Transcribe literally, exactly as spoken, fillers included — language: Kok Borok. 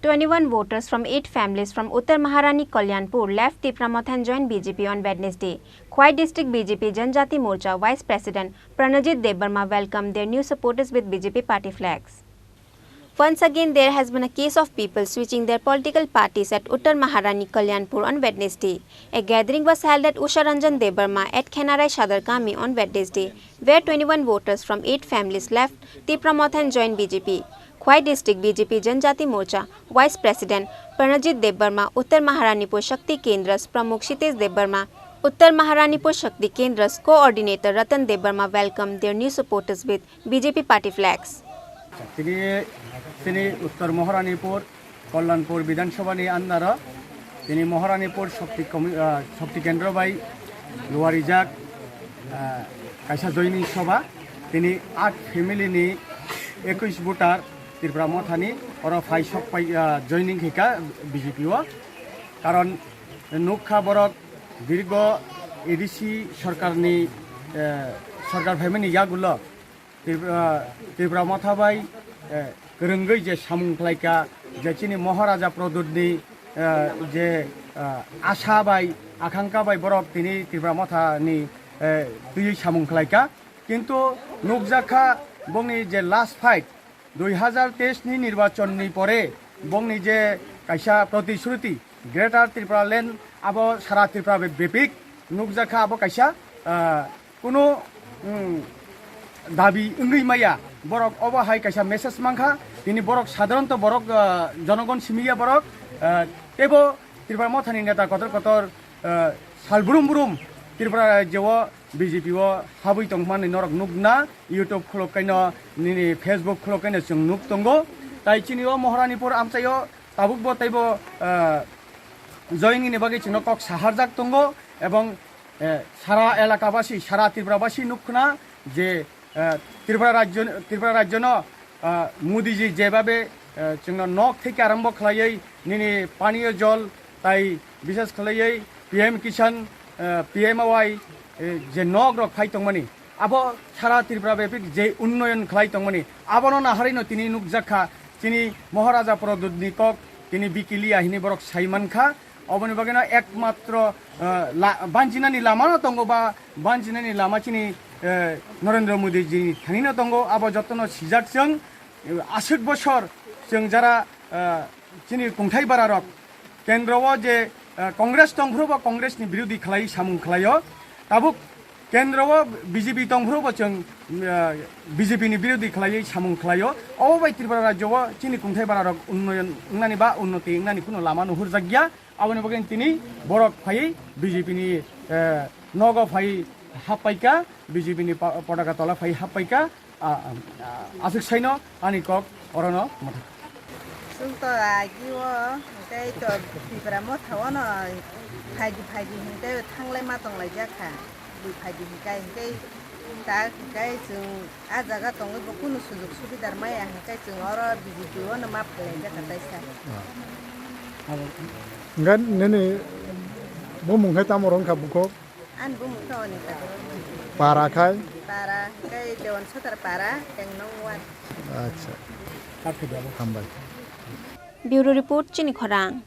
Twenty-one voters from eight families from Uttar Maharani Kalyanpur left Tipra Motha and joined B J P on Wednesday. Khowai District B J P Janjati Morcha Vice President Pranajit Debbarma welcomed their new supporters with B J P party flags. Once again, there has been a case of people switching their political parties at Uttar Maharani Kalyanpur on Wednesday. A gathering was held at Usha Ranjan Debbarma at Khenarai Sadar Kami on Wednesday, where twenty-one voters from eight families left Tipra Motha and joined B J P. Khowai District B J P Janjati Morcha Vice President Pranajit Debbarma, Uttar Maharanipur Shakti Kendras Pramukh Shitesh Debbarma, Uttar Maharanipur Shakti Kendras Coordinator Ratan Debbarma welcomed their new supporters with B J P party flags. Tini, tini Uttar Maharanipur Kalyanpur Bidhan Sabha ni under o tini Maharanipur Shakti Komi-, ah, Shakti Kendra bai luarijak, ah, kaisa joining sabha. Tini aat family ni ekush voter Tipra Motha ni oro phai sok pai, ah, joining khaika B J P o. Karon nukha borok dirgo A D C sarkar ni, eh, sarkar phaimani yagulo Tripura, Tripura Motha bai, eh, kwrwngwi je samung khlaika, je chini Maharaja Pradyutni, eh, je, eh, asa bai, akhankha bai borok tini Tripura Motha ni, eh, twiwi samung khlaika. Kintu nukjakha bongni je last fight, dui hazar teis ni nirbachon ni pore bongni je kaisa protisruti, Greater Tripura Land abo sara Tripura be-, bepik nukjakha abo kaisa, ah, kunu, mm, dabi wngwi maya. Borok obo hai kaisa message mankha, tini borok sadharanto borok, ah, jonogon simiya borok, ah, teibo Tripura Mothani neta kotor kotor, ah, sal brum brum Tripura rajyo o B J P o habwi tongmani norok nukna, YouTube khulok kaino, nini Facebook khulok kaino chwng nuk tongo. Tai chini o Maharanipur amchaio tabukbo teibo, ah, joining ni bagwi chwngno kok saharjak tongo, ebong, eh, sara elakabasi, sara Tripurabasi nukkhna je, eh, Tripura rajyo, Tripura rajyono, ah, Modiji jebabe, eh, chwngno nok theke arombo khlaiwi nini paniyo jol tai bishes khlaiwi P M Kisan, eh, P M A Y, eh, je nok rok phai tongmani, abo sara Tripura bepik je unnoyon khlai tongmani, abono naharino tini nukjakha chini Maharaja Pradyutni kok tini bikiliya hini borok sai mankha. Oboni bagwino ekmatro, eh, la-, banjinani lamano tongo ba banjinani lama chini, eh, Narendra Modi jini thanino tongo, abo jotono sijak chwng, eh, aswk bosor chwng jara, eh, chini kungthai bararok kendro o je, eh, Congress tongphuru bo Congress ni birodhi khlai samung khlaio. Tabuk kendro o B J P tongphuru bo chwng, eh, B J P ni birodhi khlaiwi samung khlaio. Obo bai Tripura rajyo o chini kungthai bararok unnoyon wngnani ba unnoti wngnani kuno lama nuhurjakya. Aboni bagwi tini borok phaiwi B J P ni, eh, nogo phaiwi happaikha, B J P ni pa-, potaka tola phaiwi happaikha. A, a, a, aswk saino ani kok orono mwthang. Chwng to agi o, tei to Tipra Motha o no phaidi phaidi hwn tei thanglai ma tonglaijak kha. Bui phaidi hwn kai, hwn kai ta hwn kai chwng a jaga tongwi bo kunu sujok subidar maya hwn kai chwng oro B J P o no ma phailaijak kha taisa. Hwnkhe nini bumung khe tamo rwngkha bukhuk? Ani bumung khe Anita. Para khai? Para hwnkhe Dewan Sotar para, Tengnong one. Acha. Hambai. Bureau Report, Chini Khorang.